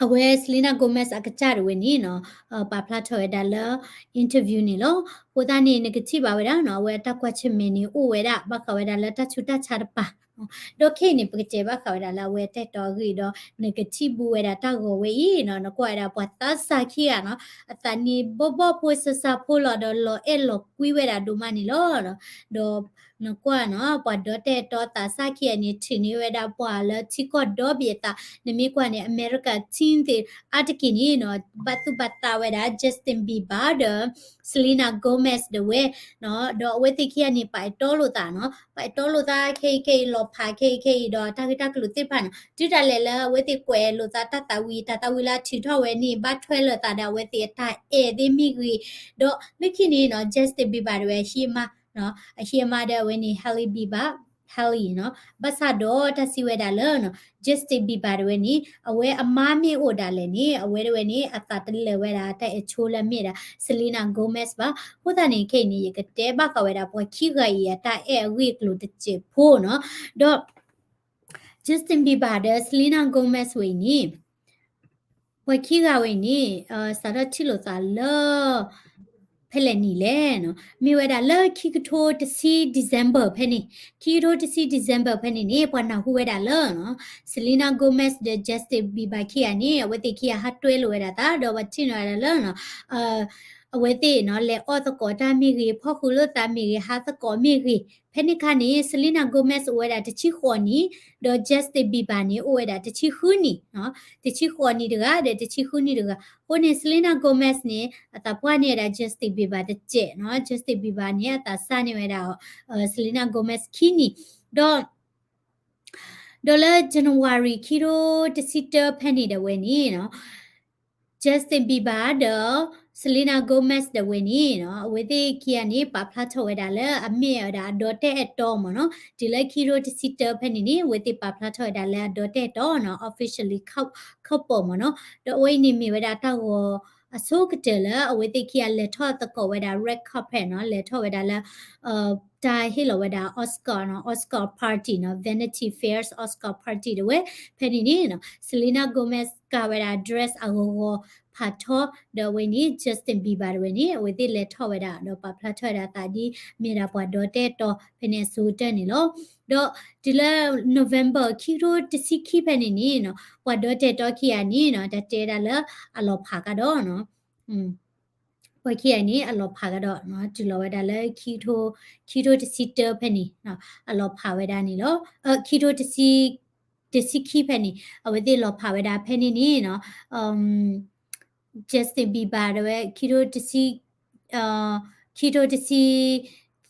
အဝဲ Selena Gomez အကစၢ်တဝဲန့ၣ်နီၤ ပာ်ဖျါထီၣ်ဝဲဒၣ်လၢ interview န့ၣ်လီၤ. အဃိသတးန့ၣ် နကထံၣ်ဘၣ်ဝဲဒၣ်နီၤ အဝဲအတၢ်ကွၢ်ဆၢၣ်မဲာ်န့ၣ် အိၣ်ဝဲဒၣ် ဘၣ်ဃးဝဲဒၣ်လၢတၢ်ဆူးတၢ်ဆါတပၤ, ဒီးခဲအံၤန့ၣ် ပကတဲဘၣ်ဃးဝဲဒၣ်လၢအဝဲအတၢ်အဲၣ်တီအဂ့ၢ်ဒီး နကထံၣ်ဘူးဝဲဒၣ်တၢ်ဂီၤဝဲအံၤနီၤ, နကွၢ်ဝဲဒၣ်ပှၤသးစၢ်ခံဂၤနီၤ အသးနံၣ်ဘီၣ်ဘီၣ်ဖိစၢ်စၢ်ဖိလီၤ ဒီးလီၤအဲၣ်လီၤကွံဝဲဒၣ်ဒိၣ်မးန့ၣ်လီၤ. ဒီး နကွၢ်နီၤ ပှၤဒီတၢ်အဲၣ်တီသးစၢ်ခံဂၤန့ၣ် ထုးန့ၢ်ဝဲဒၣ်ပှၤလၢထံကီၢ်ဒီဘ့ၣ်အသး, နမ့ၢ်ကွၢ်န့ၣ် America team သ့ၣ်အါတက့ၢ်န့ၣ်နီၤ ဘၣ်သူၣ်ဘၣ်သးဝဲဒၣ် Justin Bieber ဒီး Selena Gomez ဒၣ်ဝဲနီၤ, ဒီးအဝဲသ့ၣ်ခံဂၤန့ၣ် ပာ်အဲၣ်တီလိာ်သးနီၤ, ပာ်အဲၣ်တီလိာ်သးခဲအံၤခဲအံၤ လီၤဖးခဲအံၤခဲအံၤ ဒီးတၢ်ဂ့ၢ်တၢ်ကျိၤသ့ၣ်တဖၣ်နီၤ တုၤဒၣ်လဲာ်လၢအဝဲသ့ၣ်ကွဲးလိာ်သးတၢ်သးဝံၣ် တၢ်သးဝံၣ်လၢအထုးထီၣ်ဝဲန့ၣ် ဘၣ်ထွဲလိာ်သးဒီးအဝဲသ့ၣ်အတၢ်အဲၣ်သ့ၣ်မ့ၢ်ဂ့ၤ, ဒီးလၢခံန့ၣ်နီၤ Justin Bieber ဒၣ်ဝဲ ဟံးအမါ အဟံးအမါဒီးအဝဲန့ၣ် Hailey Bieber, Hailey နီၤ, ဘၣ်ဆၣ်ဒီးတၢ်စံးဝဲဒၣ်လၢနီၤ Justin Bieber ဒၣ်ဝဲန့ၣ် အဝဲအမါမ့ၢ်အိၣ်ဒၣ်လဲာ်န့ၣ် အဝဲဒၣ်ဝဲန့ၣ် အသးတလဲၤဝဲဒၣ်တၢ်အဲၣ်ဆိလၢအမ့ၢ်ဒၣ် Selena Gomez ဘၣ်. အဃိသတးန့ၣ် ခဲအံၤန့ၣ် ယကတဲဘၣ်ဃးဝဲဒၣ်ပှၤခံဂၤအံၤအတၢ်အဲၣ်အဂ့ၢ်အကျိၤတစဲးဖိနီၤ, ဒီး Justin Bieber ဒီး Selena Gomez ဝဲအံၤန့ၣ် ပှၤခံဂၤဝဲအံၤန့ၣ် စးထီၣ်ထံၣ်လိာ်သးလၢ ဖဲလဲၣ်နံၣ်လဲၣ်နီၤ, မ့ၢ်ဝဲဒၣ်လၢခံကထိတဆံ December ဖဲန့ၣ်, ခံကထိတဆံ December ဖဲန့ၣ်န့ၣ် ပှၤနၢ်ဟူဝဲဒၣ်လၢနီၤ Selena Gomez ဒီး Justin Bieber ခံဂၤန့ၣ် အဝဲသ့ၣ်ခံဂၤဟးတွဲလိာ်ဝဲဒၣ်သး ဒီးပှၤထံၣ်န့ၢ်ဝဲဒၣ်လၢနီၤ အဝဲသ့ၣ်နီၤ လဲၤအီၣ်သကိးတၢ်မ့ၢ်ဂ့ၤ, ဖီၣ်ဃုာ်လိာ်သးမ့ၢ်ဂ့ၤ, ဟးသကိးမ့ၢ်ဂ့ၤ, ဖဲန့ၣ်အခါန့ၣ် Selena Gomez အိၣ်ဝဲဒၣ်တဆံဃိးနံၣ်, ဒီး Justin Bieber န့ၣ် အိၣ်ဝဲဒၣ်တဆံဃုနံၣ်နီၤ, တဆံဃိးနံၣ်တဂၤ ဒီးတဆံဃုနံၣ်တဂၤ. အဃိန့ၣ် Selena Gomez န့ၣ် အသးပှၢ်န့ၢ်ဝဲဒၣ် Justin Bieber တစဲးနီၤ, Justin Bieber န့ၣ် အသးစၢ်န့ၢ်ဝဲဒၣ် Selena Gomez ခံနံၣ်, ဒီး ဒီးလၢ January ခံထိတဆံတၢဖဲန့ၣ်ဒၣ်ဝဲန့ၣ်နီၤ Justin Bieber ဒီး Selena Gomez ဒၣ်ဝဲန့ၣ်နီၤ အဝဲသ့ၣ်ခံဂၤန့ၣ် ပာ်ဖျါထီၣ်ဝဲဒၣ်လၢအမ့ၢ်ဝဲဒၣ်အဒီတၢ်အဲၣ်တီမ့ၢ်နီၤ, တုၤလၢခံထိတဆံတၢဖဲန့ၣ်န့ၣ် အဝဲသ့ၣ်ပာ်ဖျါထီၣ်ဝဲဒၣ်လၢအဒီတၢ်အဲၣ်တီနီၤ officially couple မ့ၢ်နီၤ, ဒီးအဝဲအံၤန့ၣ်မ့ၢ်ဝဲဒၣ်တၢ်ဂီၤအဆိကတၢၢ်လၢ အဝဲသ့ၣ်ခံဂၤလဲၤထီၣ်သကိးဝဲဒၣ် red carpet နီၤ, လဲၤထီၣ်ဝဲဒၣ်လၢ တၢ်ဟ့ၣ်လီၤဝဲဒၣ် Oscar နီၤ, Oscar party နီၤ, Vanity Fair's Oscar party ဒၣ်ဝဲ, ဖဲန့ၣ်န့ၣ်နီၤ Selena Gomez ကၤဝဲဒၣ် dress အဂီၤဂီၤဖးထီ ဒီးအဝဲန့ၣ် Justin Bieber ဒၣ်ဝဲန့ၣ် အဝဲသ့ၣ်လဲၤထီၣ်ဝဲဒၣ် ဒီးပာ်ဖျါထီၣ်ဝဲဒၣ်အသးဒ်မ့ၢ်ဒၣ်ပှၤဒီတၢ်အဲၣ်တီ ဖဲန့ၣ်အဆိကတၢၢ်န့ၣ်လီၤ. ဒီးတုၤလၢ November ခံကထိတဆံခံဖဲန့ၣ်န့ၣ်နီၤ ပှၤဒီတၢ်အဲၣ်တီခံဂၤန့ၣ်နီၤ တၢ်တဲဒၣ်လၢအလီၤဖးကဒီးနီၤ ပှၤခံဂၤန့ၣ် အလီၤဖးကဒီးနီၤ, တုၤလီၤဝဲဒၣ်လၢ ခံကထိတဆံတၢဖဲန့ၣ် အလီၤဖးဝဲဒၣ်န့ၣ်လီၤ. ခံကထိတဆံ တဆံခံဖဲန့ၣ် အဝဲသ့ၣ်လီၤဖးဝဲဒၣ်ဖဲန့ၣ်န့ၣ်နီၤ Justin Bieber ဒၣ်ဝဲ ခံကထိတဆံ ခံကထိတဆံ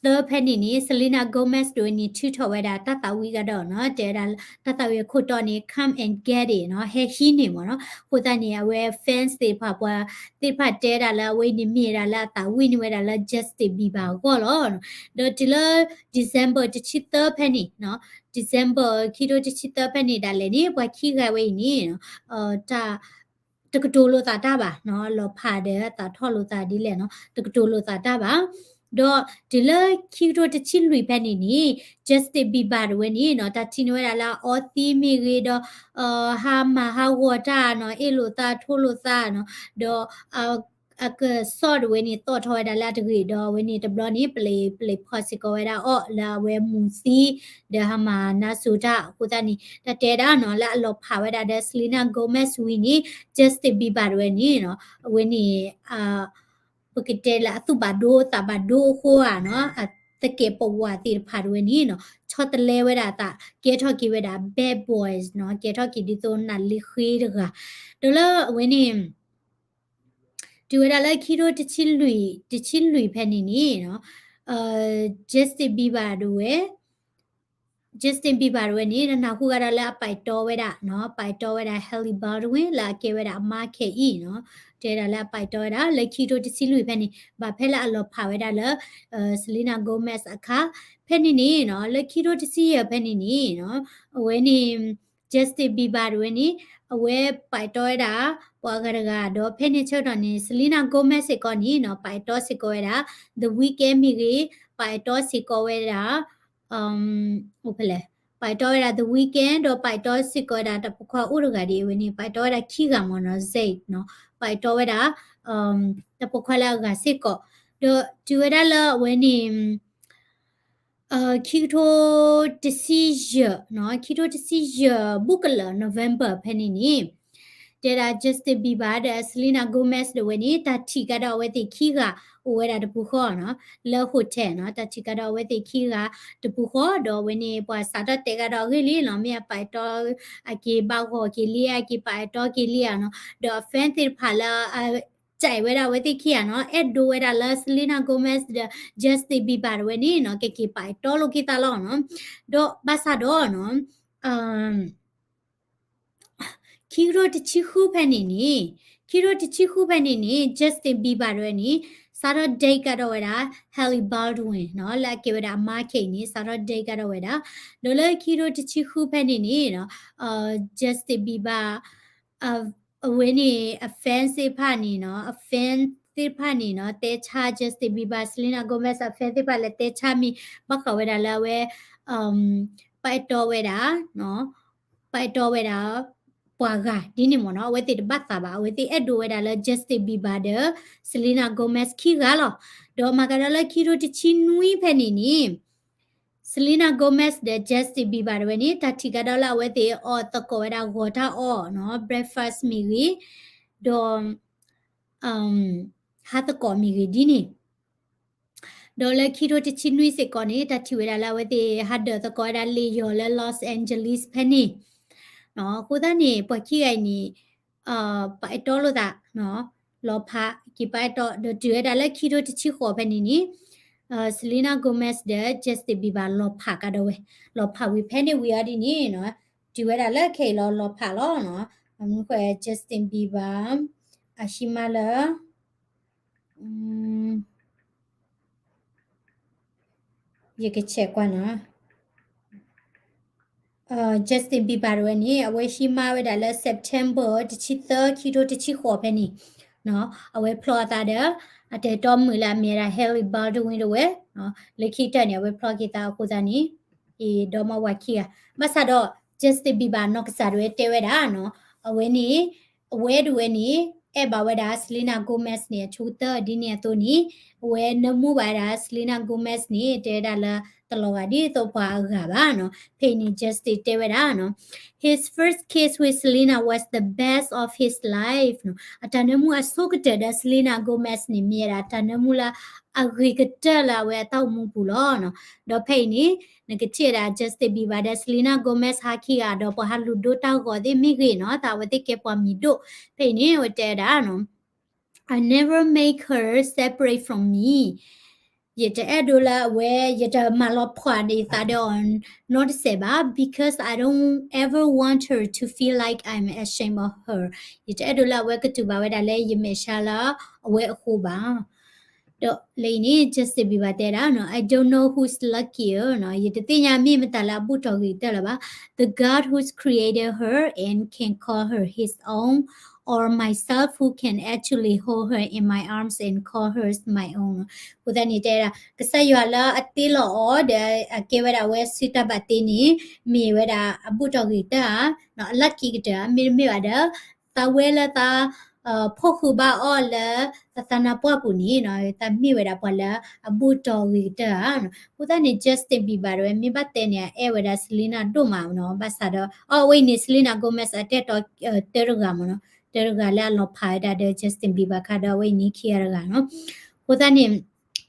သၢဖဲန့ၣ်န့ၣ် Selena Gomez ဒၣ်ဝဲန့ၣ် ထုးထီၣ်ဝဲဒၣ်တၢ်သးဝံၣ်ကဒီးနီၤ, တဲဝဲဒၣ်တၢ်သးဝံၣ်အခိၣ်တီန့ၣ် Come and get it နီၤ, ဟဲဟံးန့ၢ်မ့ၢ်နီၤ. အဃိသတးန့ၣ် အဝဲ fans သ့ၣ်တဖၣ် ပှၤသ့ၣ်တဖၣ်တဲဒၣ်လၢအဝဲအံၤန့ၣ်မ့ၢ်ဒၣ်လၢအသးဝံၣ်န့ၢ်ဝဲဒၣ်လၢ Justin Bieber အဂီၢ်လီၤ. ဒီးတုၤလၢ December တဆံသၢဖဲန့ၣ်နီၤ, December ခံကထိတဆံသၢဖဲန့ၣ်ဒၣ်လဲာ်န့ၣ် ပှၤခံဂၤဝဲအံၤန့ၣ် တၢ် တကတိၤလိာ်သးတၢ်ဘၣ်နီၤ, လီၤဖးဒီးသးထီၣ်လိာ်သးဒ်လဲၣ်နီၤ, တကတိၤလိာ်သးတၢ်ဘၣ်. ဒီးတုၤလၢခံကထိတဆံလွံၢ်ဖဲန့ၣ်န့ၣ် Justin Bieber ဒၣ်ဝဲန့ၣ်နီၤ, တၢ်ထံၣ်န့ၢ်ဝဲဒၣ်လၢအအီသံးမ့ၢ်ဂ့ၤဒီး ဟးမၤဟးဂီၤတၢ်နီၤ, အ့ၣ်လိာ်သးထိလိာ်သးနီၤ, ဒီး အကစီၣ်ဒၣ်ဝဲန့ၣ် သီၣ်ထီၣ်ဝဲဒၣ်လၢအတဂ့ၤဒီး အဝဲန့ၣ်တဘျီန့ၣ် ပျဲၢ် ပျဲၢ်ဖီၣ်စ့ၢ်ကီးဝဲဒၣ်အီၤလၢအဝဲမူၤသံ ဒီးဟးမၤနါစိၤတၢ်အဃိသတးန့ၣ် တၢ်တဲဒၣ်နီၤ လၢအလီၤဖးဝဲဒၣ်ဒီး Selena Gomez ဝံၤန့ၣ် Justin Bieber ဒၣ်ဝဲန့ၣ်နီၤ အဝဲန့ၣ် ပကတဲလၢအသူၣ်ဘၣ်ဒိသးဘၣ်ဒိအဃိဧါနီၤ, အသကဲးပဝးသ့ၣ်တဖၣ်တဝဲန့ၣ်နီၤ ဆီတလဲဝဲဒၣ်အသး ကဲထီၣ်က့ၤဝဲဒၣ် bad boys နီၤ, ကဲထီၣ်က့ၤဒ်သိးနးလ့ဃ့တဂၤ, ဒီးလၢအဝဲန့ၣ် တုၤဝဲဒၣ်လၢခံထိတဆံလွံၢ် တဆံလွံၢ်ဖဲန့ၣ်န့ၣ်နီၤ, Justin Bieber တဝဲ Justin Bieber တဝဲန့ၣ် နနၢ်ဟူကဒီးလၢအပာ်တီဝဲဒၣ်နီၤ, ပာ်တီဝဲဒၣ် Hailey Baldwin လၢအကဲဝဲဒၣ်အမါခဲအံၤနီၤ, တဲဒၣ်လၢအပာ်တီဝဲဒၣ် လၢခံထိတဆံလွံၢ်ဖဲန့ၣ် ဘၣ်ဖဲလၢအလီၤဖးဝဲဒၣ်လၢ Selena Gomez အခါ, ဖဲန့ၣ်န့ၣ်နီၤ လၢခံထိတဆံယဲၢ်ဖဲန့ၣ်န့ၣ်နီၤ, အဝဲန့ၣ် Justin Bieber တဝဲန့ၣ် အဝဲပာ်တီဝဲဒၣ် ပှၤဂၤတဂၤ ဒီးဖဲန့ၣ်ဆၢကတီၢ်န့ၣ် Selena Gomez စ့ၢ်ကီးန့ၣ်နီၤ ပာ်တီစ့ၢ်ကီးဝဲဒၣ် The Weeknd မ့ၢ်ဂ့ၤ, ပာ်တီစ့ၢ်ကီးဝဲဒၣ် အိၣ်ဖဲလဲၣ်, ပာ်တီဝဲဒၣ် The Weeknd ဒီးပာ်တီစ့ၢ်ကီးဝဲဒၣ် တၢ်ပိာ်ခွါအိၣ်တဂၤဒ်အဝဲန့ၣ် ပာ်တီဝဲဒၣ်ခံဂၤမ့ၢ်နီၤ Zay နီၤ, ပာ်တီဝဲဒၣ် တၢ်ပိာ်ခွါလၢအဂၤစ့ၢ်ကီး, ဒီးတုၤဝဲဒၣ်လၢအဝဲန့ၣ် ခံကထိတဆံယဲၢ်နီၤ, ခံကထိတဆံယဲၢ် ဘူးကလၢာ် November ဖဲန့ၣ်န့ၣ် တဲဒၣ် Justin Bieber ဒီး Selena Gomez တဝဲန့ၣ် တၢ်ထံၣ်ကဒီးအဝဲသ့ၣ်ခံဂၤ အိၣ်ဝဲဒၣ်တပူၤဃီနီၤ, လၢ hotel နီၤ, တၢ်ထံၣ်ကဒီးအဝဲသ့ၣ်ခံဂၤတပူၤဃီ, ဒီးအဝဲန့ၣ် ပှၤစးထီၣ်တဲာ်ကဒီးအဂ့ၢ်လံနီၤ, မ့ၢ်အပာ်တီ အက့ၤဘၣ်ဂီၤက့ၤလံ အက့ၤပာ်တီက့ၤလံဧါနီၤ, ဒီးအ fan သ့ၣ်တဖၣ်လၢ စံးဝဲဒၣ်အဝဲသ့ၣ်ခံဂၤနီၤ, အဲၣ်ဒိးဝဲဒၣ်လၢ Selena Gomez ဒီး Justin Bieber တဝဲန့ၣ်နီၤ ကက့ၤပာ်တီလိာ်က့ၤသးလီၤနီၤ, ဒီးဘၣ်ဆၣ်ဒီးနီၤ ခံကထိတဆံဃုဖဲန့ၣ်န့ၣ်, ခံကထိတဆံဃုဖဲန့ၣ်န့ၣ် Justin Bieber တဝဲန့ၣ် စးထီၣ် date ကဒီးဝဲဒၣ် Hailey Baldwin နီၤ, လၢအကဲဝဲဒၣ်အမါခဲအံၤန့ၣ် စးထီၣ် date ကဒီးဝဲဒၣ်, ဒီးလၢခံကထိတဆံဃုဖဲန့ၣ်န့ၣ်နီၤ Justin Bieber အဝဲန့ၣ် အ fan သ့ၣ်တဖၣ်န့ၣ်နီၤ, အ fan သ့ၣ်တဖၣ်န့ၣ်နီၤ တဲဆါ Justin Bieber, Selena Gomez အ fan သ့ၣ်တဖၣ်လၢတဲဆါမံၤ ဘၣ်ဃးဝဲဒၣ်လၢအဝဲ ပာ်တီဝဲဒၣ် ပာ်တီဝဲဒၣ် ပှၤဂၤဒ်န့ၣ်မ့ၢ်နီၤ, အဝဲသ့ၣ်တဘၣ်သးဘၣ်, အဝဲသ့ၣ်အဲၣ်ဒိးဝဲဒၣ်လၢ Justin Bieber ဒီး Selena Gomez ခံဂၤလီၤ. ဒီးမၤကဒီးလၢခံကထိတဆံနွံဖဲန့ၣ်န့ၣ် Selena Gomez ဒီး Justin Bieber တဝဲန့ၣ် တၢ်ထံၣ်ကဒီးလၢအဝဲသ့ၣ်အီၣ်သကိးဝဲဒၣ်ဂီၤထၢၣ်အီၣ်နီၤ, breakfast မ့ၢ်ဂ့ၤ, ဒီး ဟးသကိးမ့ၢ်ဂ့ၤဒ်န့ၣ် ဒီးလၢခံကထိတဆံနွံစ့ၢ်ကီးန့ၣ် တၢ်ထံၣ်ဝဲဒၣ်လၢအဝဲသ့ၣ်ဟးဒၢးသကိးဝဲဒၣ်လ့ၣ်ယီၤလၢ Los Angeles ဖဲန့ၣ်, အဃိသတးန့ၣ် ပှၤခံဂၤအံၤန့ၣ် ပာ်အဲၣ်တီလိာ်သး လီၤဖးက့ၤပာ်အဲၣ်တီ ဒီးတုၤဝဲဒၣ်လၢခံကထိတဆံဃိးဖဲန့ၣ်န့ၣ် Selena Gomez ဒီး Justin Bieber လီၤဖးကဒီးဝဲ, လီၤဖးဝံၤဖဲန့ၣ်ဝံၤအီၤဒ်န့ၣ် တုၤဝဲဒၣ်လၢခဲအံၤလီၤ လီၤဖးလီၤနီၤ, အမနုၤဃိ Justin Bieber အဟံးမါလၢ ယကဆဲးကွၢ်နီၤ, Justin Bieber တဝဲန့ၣ် အဝဲဟံးမါဝဲဒၣ်လၢ September တဆံသၢ ခံကထိတဆံဃိးဖဲန့ၣ်, အဝဲဖျီအသးဒီး အတၢ်အဲၣ်တီမုာ်လၢအမ့ၢ်ဝဲဒၣ် Hailey Baldwin တဝဲ, လၢခံကတၢၢ်န့ၣ် အဝဲဖျီက့ၤသးအဃိသတးန့ၣ် ဒီးမ့ၢ်ဝၤခံဂၤ, ဘၣ်ဆၣ်ဒီး Justin Bieber နီၢ်ကစၢ်ဒၣ်ဝဲတဲဝဲဒၣ်နီၤ, အဝဲန့ၣ် အဝဲဒၣ်ဝဲန့ၣ် အဲၣ်ဘၣ်ဝဲဒၣ် Selena Gomez န့ၣ် အဆိကတၢၢ်ဒ်န့ၣ်အသိးန့ၣ် အဝဲနၢမူဘၣ်ဝဲဒၣ် Selena Gomez န့ၣ် တဲဝဲဒၣ်လၢတလီၤဂာ်ဒ်သိးပှၤအဂၤဘၣ်နီၤ, ဖဲအံၤန့ၣ် Justin တဲဝဲဒၣ်နီၤ, His first kiss with Selena was the best of his life နီၤ, အတၢ်နၢမူအဆိကတၢၢ်ဒီး Selena Gomez န့ၣ် မ့ၢ်ဝဲဒၣ်တၢ်နၢမူလၢအဂ့ၤကတၢၢ်လၢအဝဲအတၢ်အိၣ်မူပူၤလီၤနီၤ, ဒီးဖဲအံၤန့ၣ် နကထံၣ်ဝဲဒၣ် Justin Bieber ဒီး Selena Gomez ဟးခံဂၤဒီး ပှၤဟးလူၤဒိတၢ်ဂီၤသ့ၣ်မ့ၢ်ဂ့ၤနီၤ, တၢ်အဝဲသ့ၣ်ကဲပှၤမံၤဒိၣ်, ဖဲအံၤန့ၣ် အဝဲတဲဝဲဒၣ်နီၤ, I never make her separate from me, ယတအဲၣ်ဒိးလၢအဝဲ ယတမၤလီၤဖှၣ်န့ၢ်သးဒီးအီၤနီတစဲးဘၣ်, because I don't ever want her to feel like I'm ashamed of her, ယတအဲၣ်ဒိးလၢအဝဲကတူၢ်ဘၣ်ဝဲဒၣ်လၢယမဲာ်ဆှးလၢအဝဲအဃိဘၣ်. ဒီးလၢအံၤန့ၣ် Justin Bieber တဲဒၣ်နီၤ, I don't know who's luckier နီၤ, ယတသ့ၣ်ညါမ့ၢ်မတၤလၢအဘူၣ်ထီၣ်ဂ့ၤကတၢၢ်လၢၤဘၣ်, the God who's created her and can call her his own, or myself who can actually hold her in my arms and call her my own နီၤ, အဃိသတးန့ၣ်တဲဒၣ် ကစၢ်ယွၤလၢအတ့လီၤအီၤဒီးအကဲဝဲဒၣ်အဝဲစုတၢ်ဘၣ်တ့န့ၣ် မ့ၢ်ဝဲဒၣ်အဘူၣ်ထီၣ်ဂ့ၤကတၢၢ်ဧါ, နီၤ, အ lucky ကတၢၢ်ဧါ, မ့တမ့ၢ်ဘၣ်ဒီး သးဝဲလၢသး ဖီၣ်ဃုာ်ဘၣ်အီၤလၢသးသးနါပှၢ်ပူၤန့ၣ်နီၤ, သးမ့ၢ်ဝဲဒၣ်ပှၤလၢအဘူၣ်ထီၣ်ဂ့ၤကတၢၢ်ဧါနီၤ, အဃိသတးန့ၣ် Justin Bieber တဝဲ မ့ၢ်ဘၣ်တဲန့ၣ် အအဲၣ်ဝဲဒၣ် Selena ဒိၣ်မးနီၤ, ဘၣ်ဆၣ်ဒီး အဝဲအံၤန့ၣ် Selena Gomez အတၢ်အဲၣ်တီ တၢတဂၤမ့ၢ်နီၤ, တၢတဂၤလၢအလီၤဖးဝဲဒၣ်ဒီး Justin Bieber ခါဒီး အဝဲအံၤန့ၣ်ခံဂၤတဂၤနီၤ. အဃိသတးန့ၣ်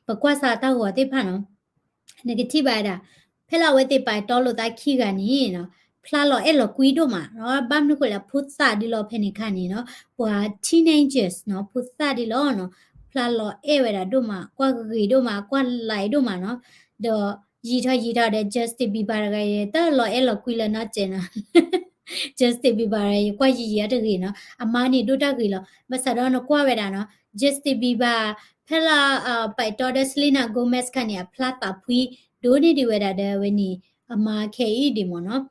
ပကွၢ်စးတၢ်ဂီၤသ့ၣ်တဖၣ်နီၤ နကထံၣ်ဘၣ်ဝဲဒၣ် ဖဲလၢအဝဲသ့ၣ်ပာ်တီလိာ်သးခံဂၤန့ၣ်နီၤ ဖျါလီၤအဲၣ်လီၤကွံဒိၣ်မးနီၤ ဘၣ်မနုၤဃိလဲၣ် ဖိသၣ်ဒ်လီၤဖဲန့ၣ်ခါန့ၣ်နီၤ ပှၤ teenagers နီၤ ဖိသၣ်ဒ်လီၤနီၤ ဖျါလီၤအဲၣ်ဝဲဒၣ်ဒိၣ်မး ကွၢ်ဂ့ၤဒိၣ်မး ကွၢ်လၢဒိၣ်မးနီၤ ဒီးယံာ်ထီၣ်ယံာ်ထီၣ်ဒီး Justin Bieber တဂၤအံၤ တလီၤအဲၣ်လီၤကွံလၢနီတစဲးနီၤ Justin Bieber တဂၤအံၤ ကွၢ်ယံာ်ယံာ်အတဂ့ၤနီၤ အမါန့ၣ်ဒိၣ်တၢ်ဂ့ၤလီၤ ဘၣ်ဆၣ်ဒီးနကွၢ်ဝဲဒၣ်နီၤ Justin Bieber ဖဲလၢ ပာ်တီဒီး Selena Gomez ခါန့ၣ် အဖျါသးဖှံ ဒိၣ်န့ၢ်ဒံးဝဲဒၣ်ဒီးအဝဲန့ၣ် အမါခဲအံၤဒံးမ့ၢ်နီၤ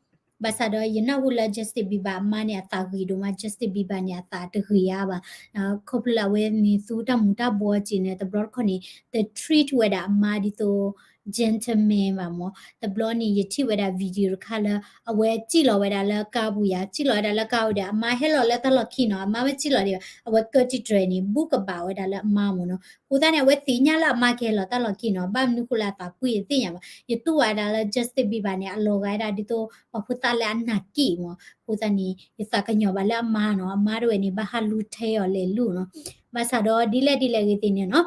ဘၣ်ဆၣ်ဒီးယနၢ်ဟူလၢ Justin Bieber အမါန့ၣ် အသးဂ့ၤဒိၣ်မး Justin Bieber န့ၣ် အသးတဂ့ၤအါဘၣ် ခီဖျိလၢအဝဲန့ၣ်သူတၢ်မူၤတၢ်ဘှီးက့ၤန့ၣ် တဘျီတခီၣ်န့ၣ် တ treat ဝဲဒၣ်အမါဒ်သိး gentleman ဘၣ်မ့ၢ် တဘျီန့ၣ် ယထံၣ်ဝဲဒၣ် video တခါလၢ အဝဲစံၣ်လီၤဝဲဒၣ်လၢကါပူၤယၤ စံၣ်လီၤဝဲဒၣ်လၢကါပူၤဒီး အမါဟဲလီၤလၢတၢ်လီၢ်ခံနီၤ အမါမ့ၢ်စံၣ်လီၤဒံးဘၣ် အဝဲကၢတံၢ်တြဲၤန့ၣ် ဘူးကဘၣ်ဝဲဒၣ်လၢအမါမ့ၢ်နီၤ အဃိသတးန့ၣ် အဝဲသ့ၣ်ညါလၢအမါကဟဲလီၤတၢ်လီၢ်ခံနီၤ ဘၣ်မနုၤဃိလၢအသးပှံၢ်တသ့ၣ်ညါဘၣ် ယတူၢ်ဘၣ်ဝဲဒၣ်လၢ Justin Bieber န့ၣ် အလီၤဂာ်ဝဲဒၣ်ဒ်သိး ပှၤဖိသၣ်လၢအနၢ်က့ၣ်မ့ၢ် အဃိသတးန့ၣ် ယသးကညီၤဘၣ်လၢအမါနီၤ အမါတဝဲန့ၣ် ဘၣ်ဟးလူၤထဲအီၤလဲၤလူၤနီၤ ဘၣ်ဆၣ်ဒီးဒ်လဲၣ်ဒ်လဲၣ်ဂ့ၤသ့ၣ်န့ၣ်နီၤ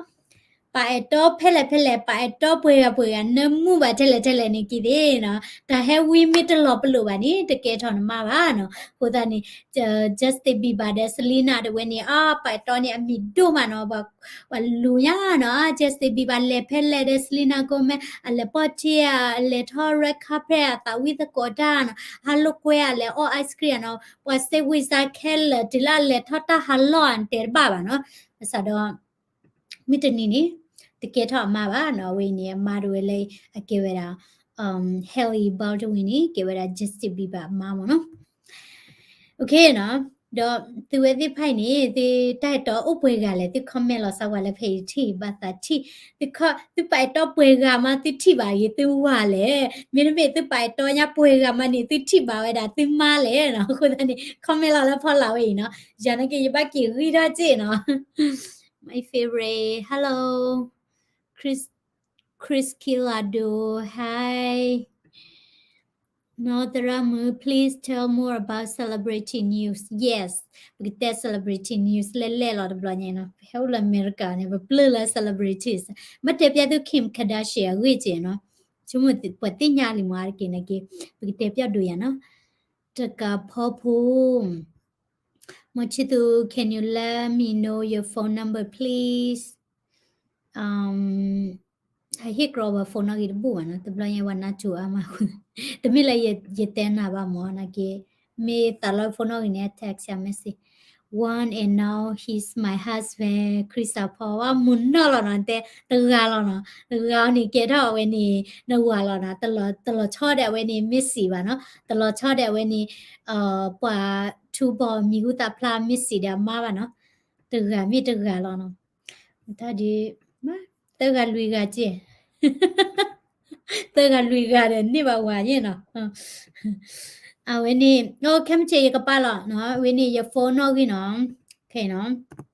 ပာ်အဲၣ်တီဖဲလဲၣ်ဖဲလဲၣ် ပာ်အဲၣ်တီပှဲၤဂၤပှဲၤဂၤ နၢမူဘၣ်ထဲလဲၣ်ထဲလဲၣ်န့ၣ်က့ၤသ့ၣ်နီၤ တၢ်ဟဲဝံမ့ၢ်တလီၤပလိာ်ဘၣ်န့ၣ် တကဲထီၣ်နမါဘၣ်နီၤ အဃိသတးန့ၣ် Justin Bieber ဒီး Selena တဝဲန့ၣ် အပာ်အဲၣ်တီန့ၣ် အမံၤဒိၣ်မးနီၤ ပှၤလူၤညါနီၤ Justin Bieber လဲၤဖဲလဲၣ်ဒီး Selena Gomez အလဲၤပီၢ်ထံဧါ အလဲၤထီၣ် red carpet အသးဝံၣ်သကိးတၢ်နီၤ ဟးလိာ်ကွဲအလဲၤအီၣ် ice cream နီၤ ပှၤစ့ဝံစါခဲလၢာ် တုၤလၢအလဲၤထီၣ်တၢ်ဟးလီၢ်အတဲတဘၣ်ဘၣ်နီၤ ဘၣ်ဆၣ်ဒီး မုၢ်တနံၤန့ၣ် တကဲထီၣ်အမါဘၣ်နီၤ အဝဲအံၤန့ၣ် အမါတဝဲလၢ အကဲဝဲဒၣ် Hailey Baldwin န့ၣ် ကဲဝဲဒၣ် Justin Bieber အမါမ့ၢ်နီၤ OK နီၤ ဒီးသုဝဲသ့ၣ်တဖၣ်အံၤန့ၣ် သုတၢ်အဲၣ်တီအိၣ်ပှဲၤဂၤလဲၣ် သု comment လီၤစၢ်ကွၢ်လၢဖဲအံၤထံၣ်ဘၣ်သးထံၣ် သု သုပာ်အဲၣ်တီပှဲၤဂၤမး သုထံၣ်ဘၣ်ဂ့ၤသုဝၤလဲၣ် မ့တမ့ၢ်သုပာ်အဲၣ်တီညါပှဲၤဂၤမးန့ၣ် သုထံၣ်ဘၣ်ဝဲဒၣ်သုမါလဲၣ်နီၤ အဃိသတးန့ၣ် comment လီၤလၢဖီလာ်ဝဲအံၤနီၤ ယၤနာ်က့ ယဘၣ်က့ၤဂံၢ်ထီၣ်စ့ၢ်နီၤ My favorite. Hello. Chris, Chris Kilado. Hi. North Ramu, please tell more about celebrity news. Yes. ပကတဲ celebrity news လဲၣ်လဲၣ်လီၤတဘျီညါနီၤ ပဟဲအိၣ်လၢအမဲရကၤန့ၣ် ပပျၢၢ်လၢ celebrities မ့ၢ်တဲပျၢ်သု Kim Kardashian အဂ့ၢ်က့နီၤ ဆိကမိၣ်ပှၤသ့ၣ်ညါလံမးတက့ၢ်နာ်က့ ပကတဲပျၢ်ဒိယၤနီၤ တကးဖီဖိ မီၤဆံသူ can you let me know your phone number please? ဟဟ့ၣ်ကြီဘၣ် phone နီၣ်ဂံၢ်တဘူၣ်ဘၣ်နီၤ တဘျီညါဝဲနါစိၤအါမး တမ့ၢ်လၢယတဲနၤဘၣ်မးနာ်က့ မ့ၢ်သးလီ phone နီၣ်ဂံၢ်န့ၣ် text ယၤ message. One and now he's my husband ခရံာ်စးဖီ ဝဲမုာ်နီၢ်လီၤနီၤ တဲတဂၤလီၤနီၤ တဂၤအီၤန့ၣ် ကဲထီၣ်အဝဲန့ၣ် နဝၤလီၤနီၤ တလီၤဆီဒီးအဝဲန့ၣ် မ့ၢ်စံးဘၣ်နီၤ တလီၤဆီဒီးအဝဲန့ၣ် ပှၤထူဘီမံၤဟူသၣ်ဖျါ မ့ၢ်စံးဒီးအမါဘၣ်နီၤ တဂၤမ့ၢ်တဂၤလီၤနီၤ တၢ်ဒ် သၢဂၤလွံၢ်ဂၤကဲ သၢဂၤလွံၢ်ဂၤဒီးန့ၢ်ဘၣ်ဝၤယဲၢ်နီၤ အဝဲန့ၣ် အိၣ် ခဲမုၢ်ဆ့ၣ် ယကပာ်လီၤနီၤ အဝဲန့ၣ် ယ phone နီၣ်ဂံၢ်နီၤ ခဲနီၤ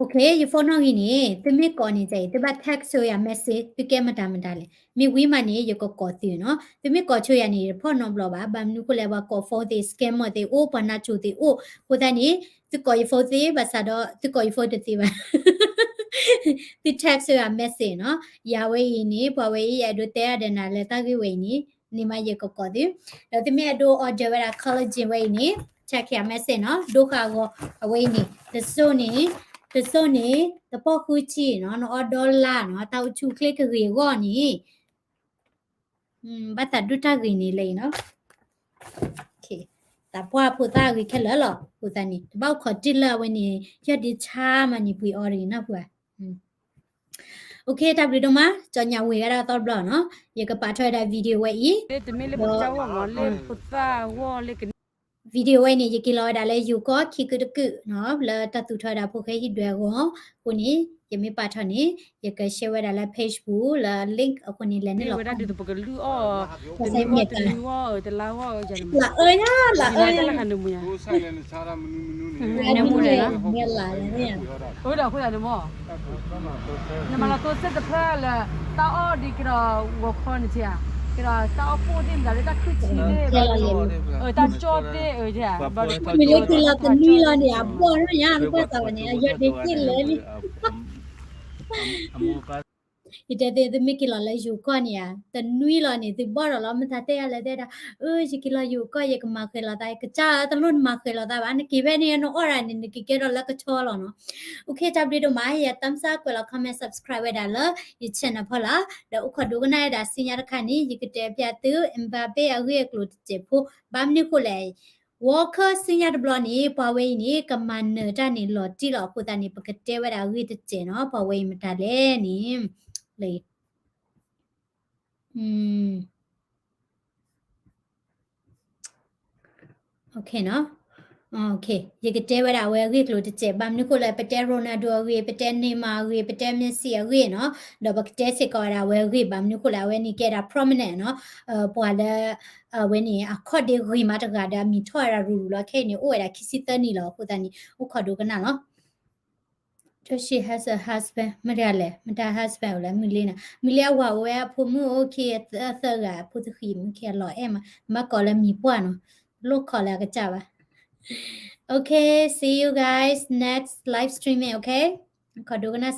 OK ယ phone နီၣ်ဂံၢ်န့ၣ် သုမ့ၢ်ကိးန့ၣ် သုဘၣ် text ဆိယၤ message သုကဲမတၤမတၤလဲၣ် မ့ၢ်ဝံၤမးန့ၣ် ယကကိးသုနီၤ သုမ့ၢ်ကိးဆိယၤန့ၣ် ယတဖီၣ်နီတဘျီဘၣ် ဘၣ်မနုၤဃိလဲၣ် ပှၤကိး phone သ့ scammer သ့အိၣ် ပှၤနါစိၤသ့အိၣ် အဃိသတးန့ၣ် သုကိးယ phone သ့ ဘၣ်ဆၣ်ဒီး သုကိးယ phone တသ့ဘၣ် သု text ဆိယၤ message နီၤ ယၤဝဲအံၤန့ၣ် ပှၤဝဲအံၤ အဲၣ်ဒိးတဲအါဒီးနၤလၢတၢ်ဂ့ၢ်ဝဲအံၤန့ၣ် န့ၣ်မးယကကိးသု ဒီးသုမ့ၢ်အဲၣ်ဒိး order ဝဲဒၣ် collagen ဝဲအံၤန့ၣ် check ယၤ message နီၤ ဒိဃာ်အဂီၤ အဝဲအံၤန့ၣ် တစိၢ်န့ၣ် တစိၢ်န့ၣ် တပီၢ်ဃုဆံနီၤ နအီဒီလါနီၤ တၢ်အိၣ်ဆူၣ်ချ့ကဂ့ၤအဂီၢ်န့ၣ် ဘၣ်သးဒိၣ်တၢ်ဂ့ၤန့ၣ်လၢအံၤနီၤ သးပှၢ်ဖိသၣ်ဂ့ၤခဲလၢာ်လီၤ အဃိသတးန့ၣ် တဘၣ်အိၣ်ခိးတ့ၢ်လၢအဝဲန့ၣ် ယီၢ်ဒ့ဆါမးန့ၣ် ပှ့ၤအီၤတဂ့ၤနီၢ်ပှၤ OK တၢ်ဘျုးဒိၣ်မး ကၠီညါဝ့ၤဂၤဒၣ်သီတဘျီနီၤ ယကပာ်ထီၣ်ဝဲဒၣ် video ဝဲအံၤ တမ့ၢ်လၢပကစၢ်ဂီၢ်မး လၢပသၣ်ဂီၢ်လၢကန့ၣ် video ဝဲအံၤန့ၣ် ယက့ၤလီၤဝဲဒၣ်လၢယိၤကီၢ်ခံကုတကုနီၤ လၢတၢ်သူၣ်ထီၣ်ဝဲဒၣ်ဖိၣ်ဃဲဟံၣ်ဒွဲအဂီၢ် အဃိန့ၣ် ယမ့ၢ်ပာ်ထီၣ်န့ၣ် ယက share ဝဲဒၣ်လၢ page ပူၤလၢ link အဃိန့ၣ် လဲၤနုာ်လီၤ ဝဲဒၣ်ဒုးပကလုၢ်အီၣ် တနံၤဂီၢ်တနံၤဂီၢ် တလါဂီၢ် လၢအၢယၤ လၢအၢယၤ နမူယၤ နမူလဲၣ် အဝဲဒၣ်အဃိသတးန့ၣ်မး နမၤလီၤသိစ့ၣ်တဖျၢၣ်လၢ တၢ်အီၣ်ဒ်ကဒီးဂီၤခီန့ၣ်ထံဧါ တၢ်အီၣ်ပိၢ်သ့ၣ်မတၤလၢတၢ်ခုၣ်ထံသ့ၣ်, တၢ်ကၠီၣ်သ့ၣ်, မ့ၢ်လၢက့ၤလီၤတနွံလီၤန့ၣ် အဘီၣ်ရၣ်ညါ နဘၣ်သးဝဲန့ၣ် အယီၢ်ဒ့သ့ၣ်လဲၣ်လံ. ယတဲသ့ၣ် သုမ့ၢ်က့ၤလီၤလၢယိၤကီၢ်န့ၣ်ဧါ, တနွံလီၤန့ၣ် သုဘီၣ်ဒီးလီၤ မ့ၢ်တၢ်တဲယၤလဲၣ်တဲဒၣ်, အၢ ယက့ၤလီၤယိၤကီၢ် ယကမၤဃဲၤလီၤသး ကစၢ်တလိၣ်နမၤဃဲၤလီၤသးဘၣ် နက့ၤဖဲန့ၣ် နအီၣ်ဒၣ်န့ၣ် နက့ၤကဲထီၣ်လၢကဆီလီၤနီၤ. အိၣ်ခ့ တၢ်ဘျုးဒိၣ်မး ယ thumbs up ကွဲးလီၤ comment subscribe ဝဲဒၣ်လၢယ channel ဖီလာ်, ဒီးအိၣ်ခိးဒိကနၣ်ဝဲဒၣ်ဆူညါတခါန့ၣ် ယကတဲပျးသု Mbappé အဂ့ၢ်အကျိၤတစဲးဖိ, ဘၣ်မနုၤဃိလဲၣ် World Cup ဆူညါတဘျီန့ၣ် ပှၤဝဲအံၤန့ၣ် ကမၤနၢၤတၢ်န့ၣ်လီၤတံၢ်လီၤအဃိသတးန့ၣ် ပကတဲဝဲဒၣ်အဂ့ၢ်တစဲးနီၤ ပှၤဝဲအံၤမတၤလဲၣ်န့ၣ်, လၢ ယကတဲဝဲဒၣ်အဝဲအဂ့ၢ်ကျိၤတစဲး ဘၣ်မနုၤဃိလဲၣ် ပတဲ Ronaldo အဂ့ၢ် ပတဲ Neymar အဂ့ၢ် ပတဲ Messi အဂ့ၢ်နီၤ, ဒီးပကတဲစ့ၢ်ကီးဝဲဒၣ်အဝဲအဂ့ၢ် ဘၣ်မနုၤဃိလဲၣ် အဝဲန့ၣ်ကဲဒၣ် prominent နီၤ, ပှၤလၢ အဝဲန့ၣ် အခီၣ်ဒ့ဂ့ၤမးတဂၤဒီး အမံၤထီၣ်ဝဲဒၣ်ရူၤရူၤလီၤ ခဲအံၤန့ၣ် အိၣ်ဝဲဒၣ်ခံဆံသၢနံၣ်လီၤ အဃိသတးန့ၣ် အိၣ်ခိးဒိကနၣ်လီၤ. Does she has a husband? မတၤလဲၣ် မတၤ husband အိၣ်လဲၣ် မုၢ်လ့နၤ, မုၢ်လ့အဝၤအိၣ်ဝဲအဖိမုၣ်အိၣ်ခံသၢဂၤ အဖိတဃံး မုၢ်ခံအလီၤအဲၣ်မး မၤကိးလၢမံၤပှၢ်နီၤ, လိၣ်ခိးလၢအကစၢ်ဘၣ်. Okay, see you guys next live streaming, okay? ခိးဒိကနၣ်